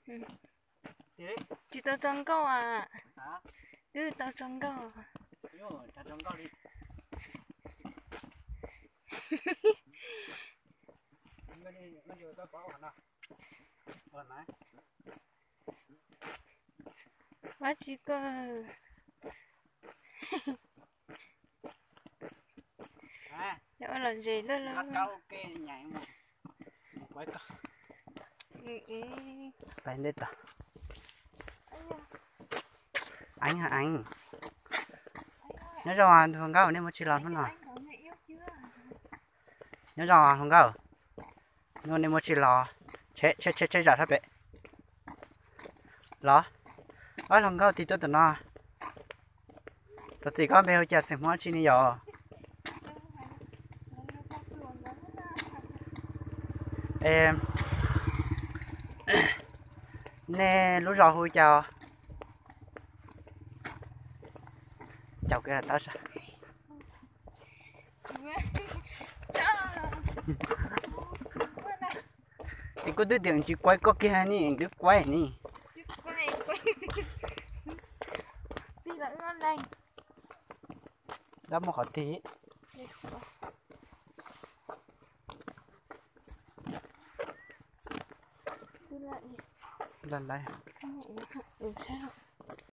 Tsis tau tso nkauj a. Twb tau tso nkauj. Vab tsis koj. Yog ua los zes lawm los. Pais ntej tod. Eev, eev. Nyob zoo hluas nkauj, nej muaj tsis los hnub no? Nyob zoo hluas nkauj, hnub no nej muaj tsis los? Tsheb, tsheb, tsheb zam sab pem los. Ob hluas nkauj tig tuaj tom no. Txawm txim koj npe hu cas xeem Hmoob tsi ne yom? Nej lub zos hu cas? Caum kiag tab. Ces kuv twb tias tsis kuaib koj kiag ne, twb kuaib ne. Dab muaj qhov tig. Laj laj.